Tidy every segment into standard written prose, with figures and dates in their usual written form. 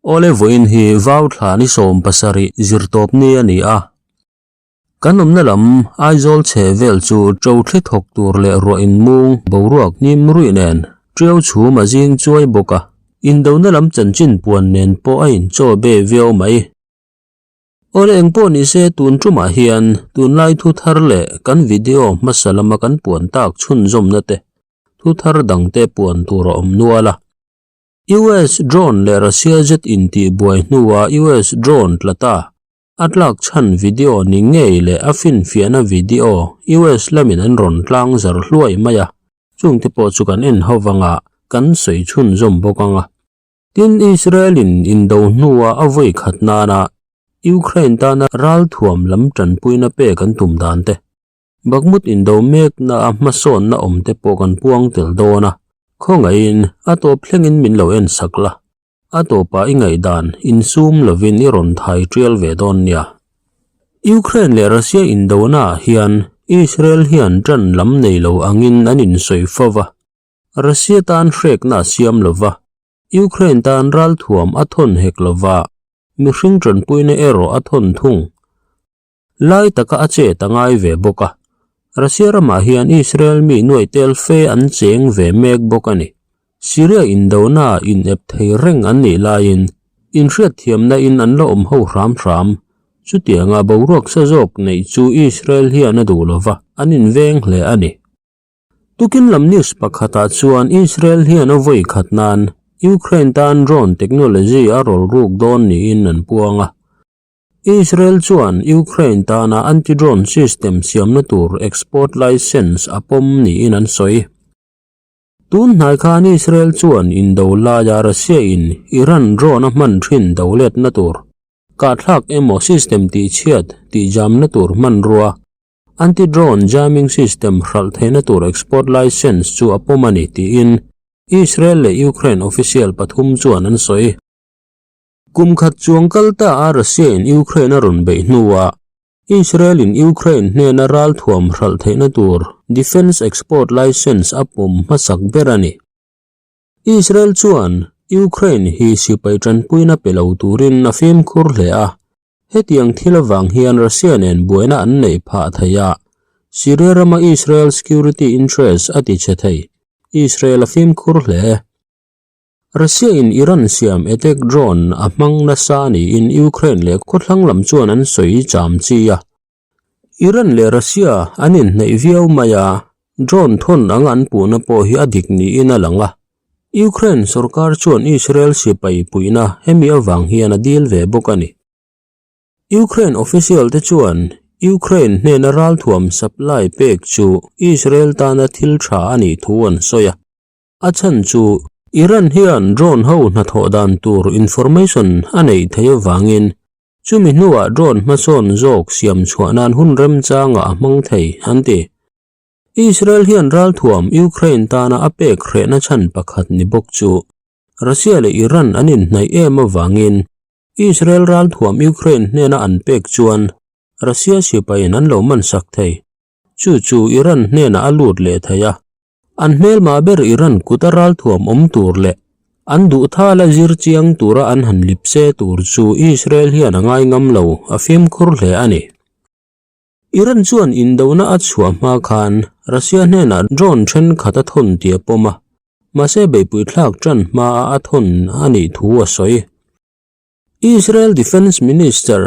Awle vawiin hi vau thla ni 70 zirtawp ni a ni a. Kan awmna lam Aizawl chhe vel chu ṭo thli thawk tur leh ruah inmung boruak hnim ruih nen ṭiau chhum a zing chuai bawk a. Indona lam chanchin puan nen pawh a inchaw be viau mai. Awle engpawh nise tun ṭumah hian tunlai thu thar leh kan video hmasa lama kan puan tak chhunzawmna te thu thar dangte puan tur a awm nual a. US drone leh Russia jet intih buai hnuah US drone tla ta a tlak chhan video ni ngei leh a finfiahna video US lamin an rawn tlang zar hluai mai a, chungte pawh chu kan en ho vanga kan sawi chhunzawm bawk ang a. Tin, Israel-in indo hnua a vawi khat nana Ukraine tana ralthuam lam tanpuina pek an tum dan te, Bakhmut indo mekna a hmasawnna awm te pawh kan puang tel dawn a, khawngaihin a tawp thlengin min lo en sak la, a tawpah i ngaihdan insum lovin i rawn thai tial ve dawn nia. Ukraine leh Russia indonaah hian Israel hian tan lam nei lo angin an insawi fo va, Russia tan hrekna a siam lo va, Ukraine tan ralthuam a thawn hek lo va, mihring tanpuina erawh a thawn thung. Lai taka a chet a ngai ve bawk a, Russia ramah hian Israel mi nuaih tel fe an cheng ve mek bawk a ni. Syria indona inep thei reng an nih laiin inhriatthiamna in an la awm ho hram hram. Chutianga boruak sa zawk neih chu Israel hian a duh lo va, an inveng hle a ni. Tukin lam news pakhatah chuan Israel hian a vawi khat nan Ukraine tan drone technology a rawl ruk dawn niin an puang a. Israel chuan Ukraine tana anti-drone system siamna tur export license a pawm niin an sawi. Tun hnai khan Israel chuan indo laia Russia in Iran drone a hman thin doletna tur kahthlak emaw system tihchhiat tihjamna tur hmanrua Anti-drone jamming system hralh theihna tur export license chu a pawm a ni tiin Israel leh Ukraine official pathum chuan an sawi. Kum khat chuang kal ta a Russia in Ukraine a rawn beih hnuah Israel in Ukraine hnena ralthuam hralh theihna tur defence export license a pawm hmasak ber a ni. Israel chuan Ukraine hi sipai tanpuina pe lo turin a fimkhur hle a, Hetiang thil avang hian Russia nen buaina an neih phah thei a, Syria rama Israel security interest a ti chhe thei. Israel a fimkhur hle. Russia in Iran siam attack drone a hmang nasa niin Ukraine leh khawthlang lam chuan an sawi cham chi a. Iran leh Russia an inhneih viau mai a, drone thawn anga an puhna pawh hi a dik niin a lang a. Ukraine sorkar chuan Israel sipai puihna hemi avang hian a dil ve bawk a ni. Ukraine official te chuan Ukraine hnena ralthuam supply pek chu Israel tana thil tha a nih thu an sawi a. A chhan chu Iran hian drone ho hnathawh dan tur information a neih theih avangin chumi hnuah drone hmasawn zawk siam chhuah nan hun remchangah a hmang thei an ti. Israel hian ralthuam Ukraine tana a pek hrehna chhan pakhat ni bawk chu Russia leh Iran an inhnaih em avangin Israel ralthuam Ukraine hnena an pek chuan Russia sipaiin an lo mansak thei. Chu chu Iran hnenah a lut leh thei a. An hmelmah ber Iran kuta ralthuam awm tur leh an duh thala zir chiang tura an han lipse tur chu Israel hian a ngai ngam lo, a fimkhur hle a ni. Iran chuan indona a chhuah hma khan Russia hnenah drone thenkhat a thawn tih a pawm a, mahse beihpui thlak tan hmaa a thawn a nih thu a sawi. Israel Defence Minister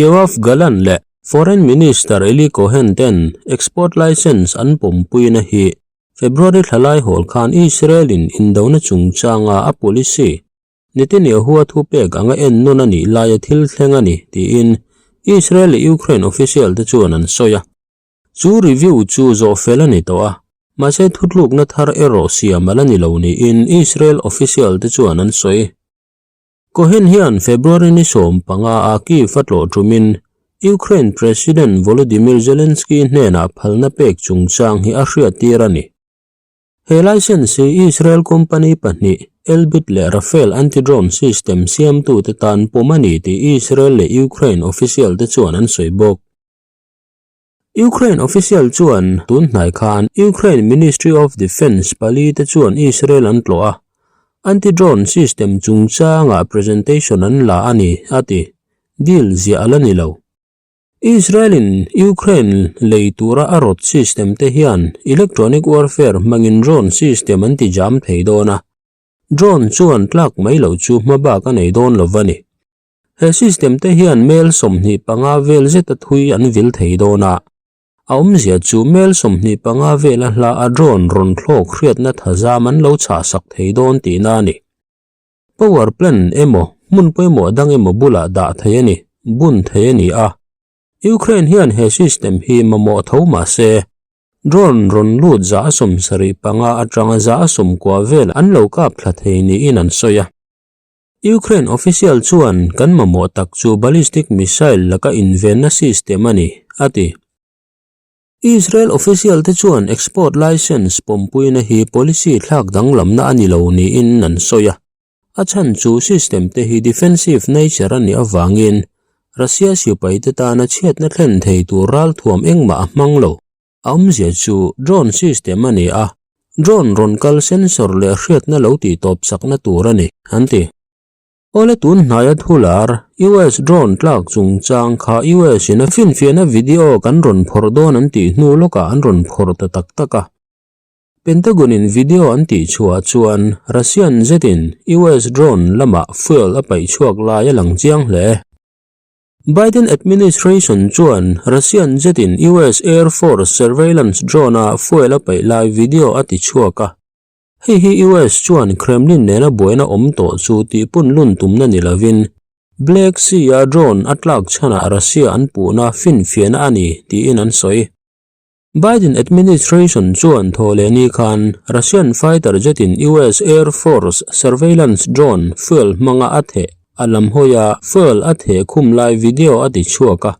Yoav Gallant leh Foreign Minister Eli Cohen ten export license an pawmpuina hi February thla lai hawl khan Israel-in indona chungchanga a policy Netanyahu a thupek anga en nawn a nih laia thil thleng a ni, tiin Israel leh Ukraine official te chuan an sawi a. Chu review chu zawh fel a ni tawh a, mahse thutlukna thar erawh siam a la ni lo niin Israel official te chuan an sawi. Cohen hian February ni 15 a Kyiv a tlawh tumin Ukraine President Volodymyr Zelensky hnenah phalna pek chungchang hi a hriattir a ni. He license hi Israel company pahnih Elbit leh Rafael anti-drone system siamtute tan pawm a ni tih Israel leh Ukraine official te chuan an sawi bawk. Ukraine official chuan tun hnai khan Ukraine Ministry of Defence pali te chuan Israel an tlawh a. Anti-drone system chungchangah presentation an la a ni, a ti. Deal ziah a la ni lo. Israel-in Ukraine lei tura a rawt system te hian electronic warfare hmangin drone system an ti jam thei dawn a. Drone chuan tlak mai loh chu hmabak a nei dawn lo va ni. He system te hian mel 25 vel zeta thui an vil thei dawn a. A awmzia chu mel 25 vela hla a drone rawn thlawk hriatna thazam an lo chhahsak thei dawn tihna a ni. Power plant emaw hmun pawimawh dang emaw bulah dah thei a ni, bun thei a ni a. Ukraine hian he system hi mamawh tho mah se, drone rawn lut 75 atanga 90 vel an lo kap thla thei niin an sawi a. Ukraine official chuan kan mamawh tak chu ballistic missile laka invenna system a ni, a ti. Israel official te chuan export license pawmpuina hi policy thlak danglamna a ni lo niin an sawi a. A chhan chu system te hi defensive nature a nih avangin Russia sipaite tana chhiatna thlen thei tur ralthuam engmah a hmang lo. A awmzia chu drone system a ni a, drone rawn kal sensor leh hriatna lo tih tawp sakna tur a ni, an ti. Awle tun hnaia thular US drone tlak chungchang kha US in a finfiahna video kan rawn phawrh dawn an tih hnu lawkah an rawn phawrh ta tak tak a. Pentagon in video an tih chhuah chuan Russian zetin US drone lamah fuel a paih chhuak lai a lang chiang hle. Biden administration chuan Russian jet-in US Air Force surveillance drone-a fuel a paih lai video a ti chhuak a. Hei hi US chuan Kremlin nena buaina awm tawh chu tihpun lun tumna ni lovin Black Sea-a drone a tlak chhanah Russia an puhna finfiahna a ni tiin an sawi. Biden administration chuan thawhlehni khan Russian fighter jet-in US Air Force surveillance drone fuel hmanga a theh a lam hawia fuel a theh khum lai video a ti chhuak a.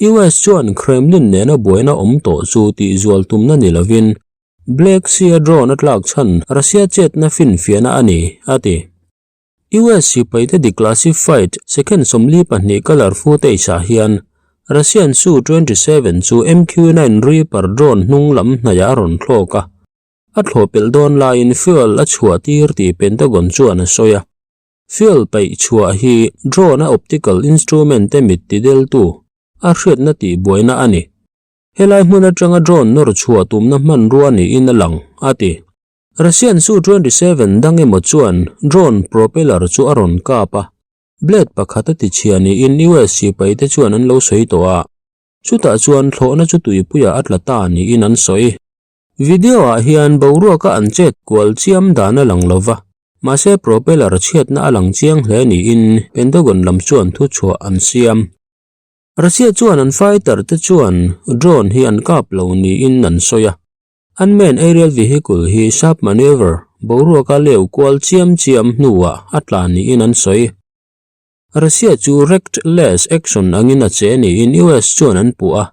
US chuan Kremlin nena buaina awm tawh chu tihzual tumna ni lovin Black Sea-a drone a tlak chhan Russia chetna finfiahna a ni, a ti. US sipaite declassified second 42 colour footage ah hian Russian Su-27 chu MQ-9 Reaper drone hnung lam hnaihah a rawn thlawk a, a thlawh pelh dawn laiin fuel a chhuah tir tih Pentagon chuan a sawi a. Fuel paih chhuah hi drone-a optical instrument te mit tideltu a hriatna tihbuaina a ni. Helai hmun atanga drone nawr chhuah tumna hmanrua niin a lang, a ti. Russian Su-27 dang emaw chuan drone propeller chu a rawn kap a, blade pakhat a tichhia niin US sipaite chuan an lo sawi tawh a, chutah chuan thlawhna chu tuipuiah a tla ta niin an sawi. Video-ah hian boruaka an chet kual chiam dan a lang lo va, mahse propeller chhiatna a lang chiang hle niin Pentagon lam chuan thuchhuah an siam. Russia chuan an fighter te chuan drone hi an kap lo niin an sawi a. Unmanned aerial vehicle hi sharp maneuver, boruaka leu kual chiam chiam hnuah a tla niin an sawi. Russia chu reckless action angin a che niin US chuan an puh a.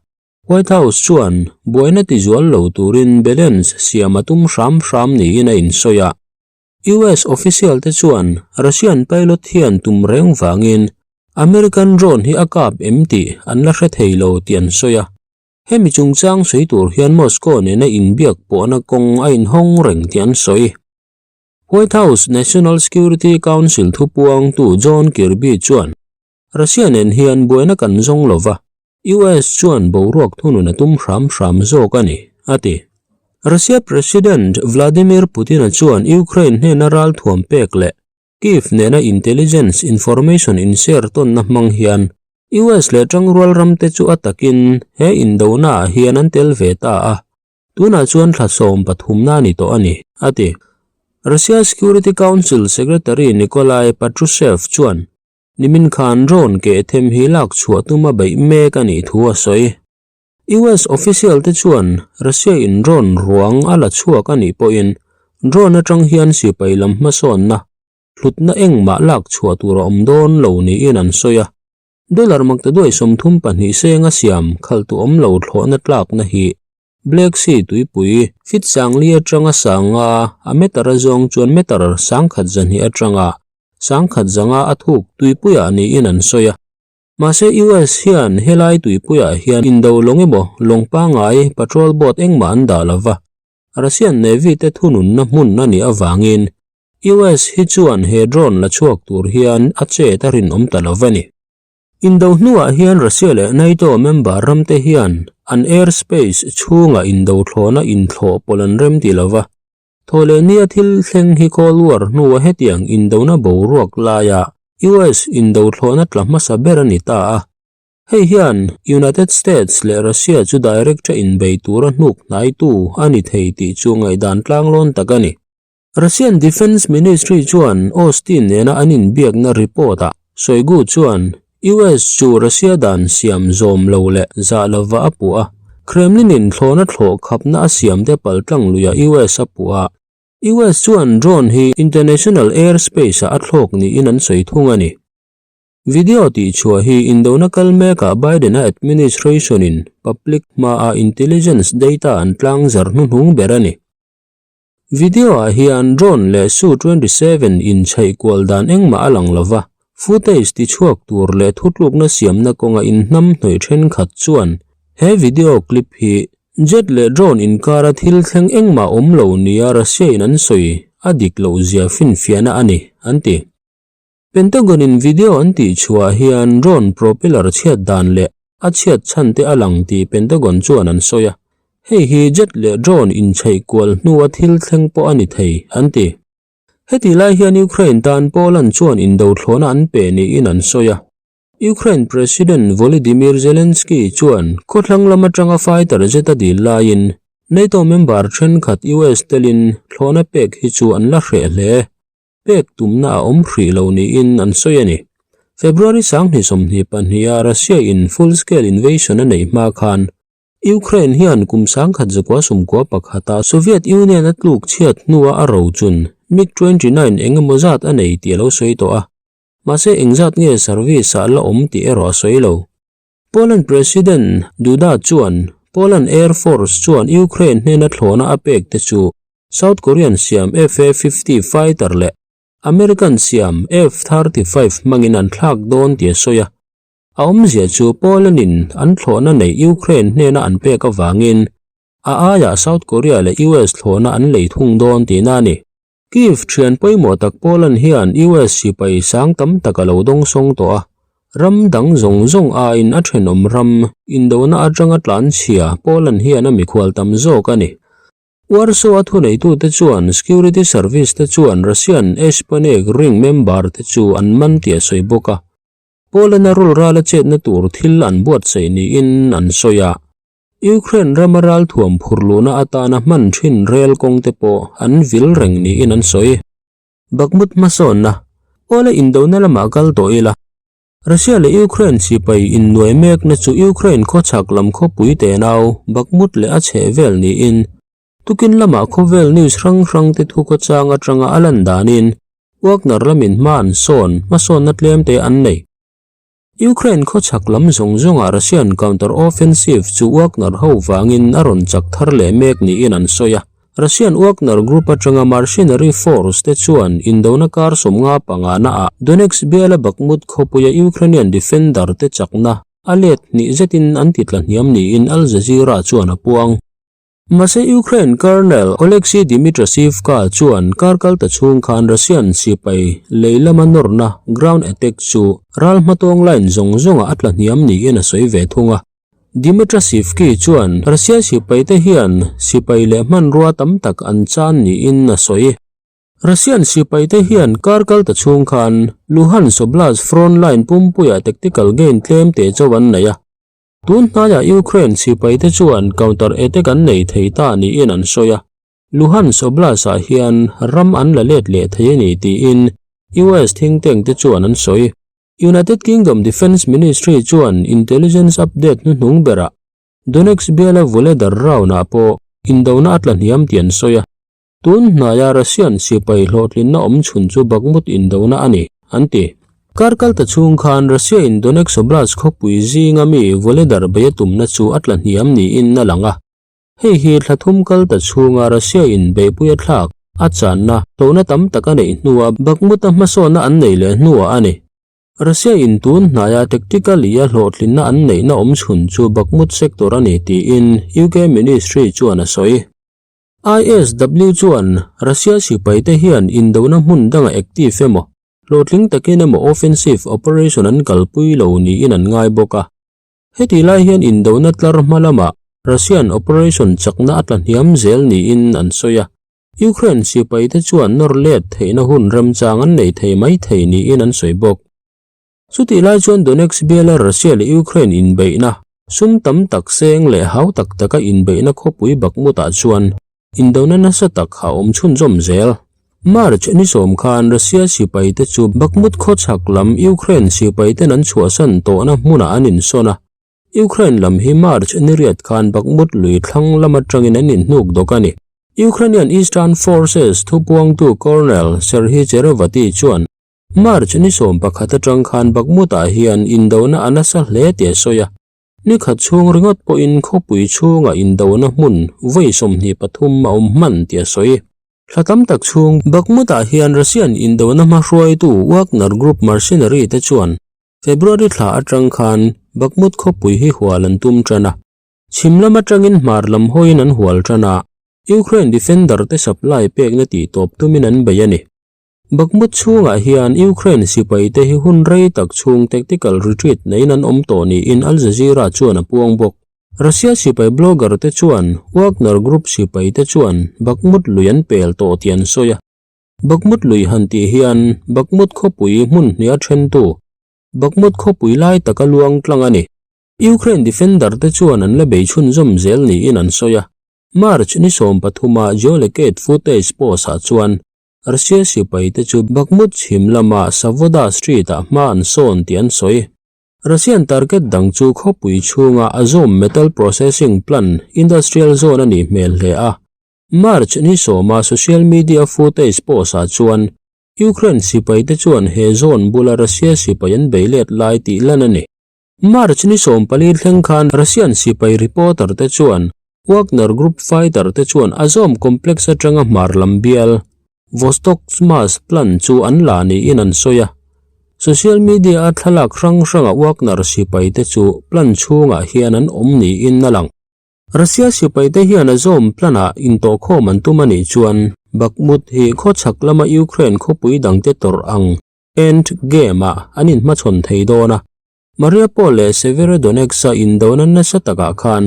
White House chuan buaina tizual lo turin balance siam a tum hram hram niin a insawi a. US official te chuan Russian pilot hian tum reng vangin American drone hi a kap em tih an la hre thei lo tih an sawi a. Hemi chungchang sawi tur hian Moscow nena inbiak pawhna kawng a inhawng reng tih an sawi. White House National Security Council thupuangtu John Kirby chuan, Russia nen hian buaina kan zawng lo va, US chuan boruak thunun a tum hram hram zawk a ni, a ti. Russia President Vladimir Putin-a chuan Ukraine hnena ralthuam pek leh Kyiv nena intelligence information inshare tawnna hmang hian US leh tangrual ramte chu a takin he indonaah hian an tel ve ta a, tunah chuan thla 13 na a ni tawh a ni, a ti. Russia Security Council Secretary Nikolai Patrushev chuan nimin khan drone keh them hi lak chhuah tuma beih mek a nih thu a sawi. US official te chuan Russia in drone ruang a la chhuak a nih pawhin drone atang hian sipai lam hmasawnna hlutna engmah lak chhuah tur a awm dawn lo niin an sawi a. Dollar maktaduai 32 senga siam khaltu awm lo thlawhna tlakna hi Black Sea tuipui fit sangli atanga sanga a meter a zawng chuan meter 1100 atanga 1100 a thuk tuipuiah niin an sawi a. Mahse US hian helai tuipuiah hian indo lawng emaw lawng pangngai patrol boat engmah an dah lova, Russian Navy te thununna hmun a nih avangin. US hi chuan he drone la chhuak tur hian a chet a rinawm ta lo va ni. Indo hnuah hian Russia leh NATO member ramte hian an airspace chhungah indo thlawhna inthlawh pawlh an remti lo va. Thawhlehnia thil thleng hi Cold War hnua hetiang indona boruak laia US indo thlawhna tla hmasa ber a ni ta a. Hei hian United States leh Russia chu direct-a inbei tura hnuk hnaitu a ni thei tih chu ngaihdan tlanglawn tak a ni. Russian Defence Ministry chuan Austin nena an inbiakna report-ah Shoigu chuan US chu Russia dan siam zawm lo leh zah lova a puh a, Kremlin-in thlawhna thlawh khapna a siamte paltlang luiah US a puh a. US chuan drone hi international airspace-ah a thlawk niin an sawi thung a ni. Video tihchhuah hi indona kal mekah Biden-a administration-in public hmaah intelligence data an tlangzar hnuhnung ber a ni. Video-ah hian drone leh Su 27 inchhaih kual dan engmah a lang lo va, footage tichhuak tur leh thutlukna siamna kawnga inhnam hnawih thenkhat chuan he video clip hi jet leh drone inkara thil thleng engmah awm lo nia Russia-in an sawi a dik loh zia finfiahna a ni, an ti. Pentagon-in video an tihchhuah hian drone propeller chhiat dan leh a chhiat chhan te a lang tih Pentagon chuan an sawi a, hei hi jet leh drone inchheih kual hnua thil thleng pawh a ni thei, an ti. Hetih lai hian Ukraine tan Poland chuan indothlawhna an pe niin an sawi a. Ukraine President Volodymyr Zelensky chuan khawthlang lam atanga fighter jet a dil laiin NATO member thenkhat US telin thlawhna pek hi chu an la hreh hle. Pek tumna a awm hrih lo niin an sawi a ni. February 2022 a Russia in full scale invasion a neih hma khan Ukraine hian kum 1991 a Soviet Union a tluk chhiat hnua a rochun MiG 29 eng emaw zat a nei tih a lo sawi tawh a, mahse engzat nge service ah la awm tih erawh a sawi lo. Poland President Duda chuan Poland Air Force chuan Ukraine hnena thlawhna a pek te chu South Korean siam FA-50 fighter leh American siam F-35 hmangin an thlak dawn tih a sawi a. A awmzia chu Poland-in an thlawhna neih Ukraine hnena an pek avangin a aiah South Korea leh US thlawhna an lei thung dawn tihna a ni. Kyiv thian pawimawh tak Poland hian US sipai sang tam tak a lo dawngsawng tawh a, ram dang zawng zawng aiin a thenawm ram indona atanga tlanchhia Poland hian a mikhual tam zawk a ni. Warsaw-a thuneitute chuan security service te chuan Russian espionage ring member te chu an man tih a sawi bawk a, Poland-a rul rala chetna tur thil an buatsaih niin an sawi a. Ukraine rama ralthuam phur luhna atana hman thin rel kawng te pawh an vil reng niin an sawi. Bakhmut hmasawnna, Awle indona lamah kal tawh ila. Russia leh Ukraine sipai innuai mekna chu Ukraine khawchhak lam khawpui tenau Bakhmut leh a chhehvel niin tukin lamah khawvel news hrang hrang te thu khawchang atanga a lan danin Wagner lamin hma an sawn hmasawnna tlemte an nei. Ukraine khawchhak lam zawng zawngah Russian counter-offensive chu Wagner ho vangin a rawn chak thar leh mek niin an sawi a. Russian Wagner Group atanga mercenary force te chuan indona kar 50 pangana ah Donetsk biala Bakhmut khawpuia Ukrainian defender te chakna a let hnih zetin an ti tla hniam niin Al Jazeera chuan a puang. Mahse Ukraine Colonel Oleksiy Dmytrasivka chuan kar kal ta chhung khan Russian sipai lei lama nawrna ground attack chu ral hmatawng line zawng zawngah a tla hniam niin a sawi ve thung a. Dmytrasivki chuan Russia sipaite hian sipai leh hmanrua tam tak an chan niin a sawi. Russian sipaite hian kar kal ta chhung khan Luhansk Oblast front line pumpuiah tactical gain tlem te chauh an nei a. Tun hnaiah Ukraine sipaite chuan counter attack an nei thei ta niin an sawi a, Luhansk Oblast-ah hian ram an la let leh thei a ni tiin US think tank te chuan an sawi. United Kingdom Defence Ministry chuan intelligence update hnuhnung berah Donetsk biala Vuhledar round-ah pawh indona a tla hniam tih an sawi a. Tun hnaia Russian sipai hlawhtlinna awm chhun chu Bakhmut indona a ni, an ti. Kar kal ta chhung khan Russia-in Donetsk Oblast khawpui zinga mi Vuhledar bei a tumna chu a tla hniam niin a lang a. Hei hi thla thum kal ta chhunga Russia-in beihpui a thlak, a channa, hlawhna tam tak a neih hnua Bakhmut-a hmasawnna an nei leh hnuah a ni. Russia-in tun hnaia tactically a hlawhtlinna an neihna awm chhun chu Bakhmut sector a ni tiin UK Ministry chuan a sawi. ISW chuan Russia sipaite hian indona hmun danga active emaw, hlawhtling takin emaw offensive operation an kalpui lo niin an ngai bawk a. Hetih lai hian indona tlar hma lamah Russian operation chakna a tla hniam zel niin an sawi a. Ukraine sipaite chuan nawr let theihna hun remchang an nei thei mai thei niin an sawi bawk. Chutih lai chuan Donetsk biala Russia leh Ukraine inbeihna, sum tam tak seng leh hau tak taka inbeihna khawpui Bakhmut-ah chuan indona nasa tak a awm chhunzawm zel. March ni sawm khan Russia sipaite chu Bakhmut khawchhak lam Ukraine sipaiten an chhuahsan tawhna hmunah an insawn a. Ukraine lam hi March ni riat khan Bakhmut lui thlang lam atangin an inhnuk dawk a ni. Ukrainian Eastern Forces thupuangtu Colonel Serhiy Cherevatiy chuan March ni 11 atang khan Bakhmut-ah hian indona a nasa hle tih a sawi a, ni khat chhung ringawt pawhin khawpui chhungah indona hmun vawi 23 a awm hman tih a sawi. Thla tam tak chhung Bakhmut-ah hian Russian indona hmahruaitu Wagner Group mercenary te chuan February thla atang khan Bakhmut khawpui hi hual an tum tan a, chhim lam atangin hmar lam hawiin an hual tan a, Ukraine defender te supply pekna tihtawp tumin an bei a ni. Bakhmut chhungah hian Ukraine sipaite hi hun rei tak chhung tactical retreat neiin an awm tawh niin Al Jazeera chuan a puang bawk. Russia sipai blogger te chuan Wagner Group sipaite chuan Bakhmut lui an pel tawh tih an sawi a. Bakhmut lui han tih hian Bakhmut khawpui hmun hniha thentu Bakhmut khawpui lai taka luang tlang a ni. Ukraine defender te chuan an la bei chhunzawm zel niin an sawi a. March ni 13 a geolocate footage post ah chuan Russia sipaite chu Bakhmut chhim lama Savoda Street-ah hma an sawn tih an sawi. Russian target dang chu khawpui chhunga Azom Metal Processing Plant industrial zone a nih hmel hle a. March ni sawma social media footage post-ah chuan Ukraine sipaite chuan he zone bula Russia sipai an bei let lai tih lan a ni. March ni 14 thleng khan Russian sipai reporter te chuan Wagner Group fighter te chuan Azom complex atanga hmar lam bial Vostokmash plant chu an la niin an sawi a. Social media a thlalak hrang hranga Wagner sipai te chu plant chhungah hian an awm niin a lang. Russia sipai te hian Azom plant ah intawhkhawm an tum a nih chuan Bakhmut hi khawchhak lama Ukraine khawpui dangte tawrh ang End game-ah an inhmachhawn thei dawn a. Mariupol leh Severodonetsk-a indona nasa takah khan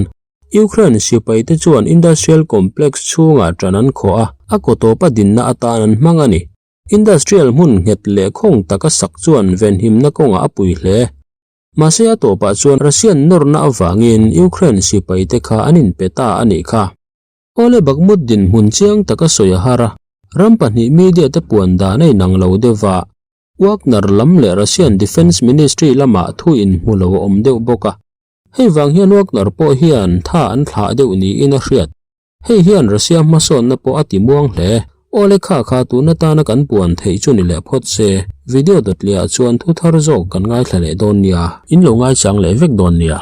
Ukraine sipaite chuan industrial complex chhungah ṭan an khawh a, a kaw tawpa dinna atan an hmang a ni. Industrial hmun nghet leh khawng taka sak chuan venhimna kawngah a pui hle. Mahse a tawpah chuan Russian nawrna avangin Ukraine sipaite kha an inpe ta a nih kha. Awle Bakhmut dinhmun chiang taka sawi a har a, ram pahnih media te puan dan a inang lo deuh va, Wagner lam leh Russian Defence Ministry lamah thu inhmu lo a awm deuh bawk a. Hei vang hian Wagner pawh hian tha an thlah deuh niin a hriat. Hei hian Russia hmasawnna pawh a ti muang hle. Awle kha kha tun atana kan puan theih chu ni leh phawt se, video dawtliah chuan thu thar zawk kan ngaithla leh dawn nia. In lo ngaichang leh vek dawn nia.